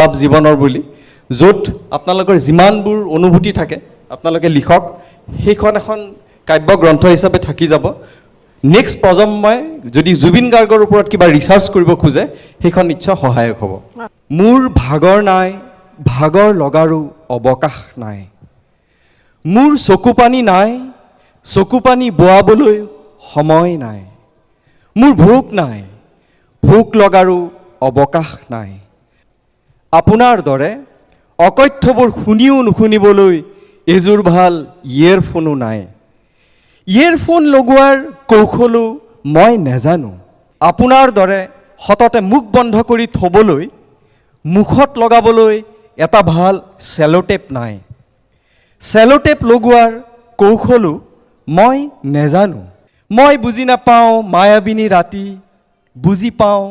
প্ৰলাপ জীৱনৰ বুলি, য'ত আপোনালোকৰ যিমানবোৰ অনুভূতি থাকে আপোনালোকে লিখক। সেইখন এখন কাব্যগ্ৰন্থ হিচাপে থাকি যাব। নেক্সট প্ৰজন্মই যদি জুবিন গাৰ্গৰ ওপৰত কিবা ৰিচাৰ্চ কৰিব খোজে, সেইখন নিশ্চয় সহায়ক হ'ব। মোৰ ভাগৰ নাই, ভাগৰ লগাৰো অৱকাশ নাই। মোৰ চকু পানী নাই, চকু পানী বোৱাবলৈ সময় নাই। মোৰ ভোক নাই, ভোক লগাৰো অৱকাশ নাই। আপোনাৰ দৰে অকথ্যবোৰ শুনিও নুশুনিবলৈ এযোৰ ভাল ইয়েৰফোনো নাই। ইয়েৰফোন লগোৱাৰ কৌশলো মই নেজানো। আপোনাৰ দৰে সততে মুখ বন্ধ কৰি থ'বলৈ মুখত লগাবলৈ এটা ভাল চেলোটেপ নাই। চেলোটেপ লগোৱাৰ কৌশলো মই নেজানো। মই বুজি নাপাওঁ মায়াবিনী ৰাতি, বুজি পাওঁ।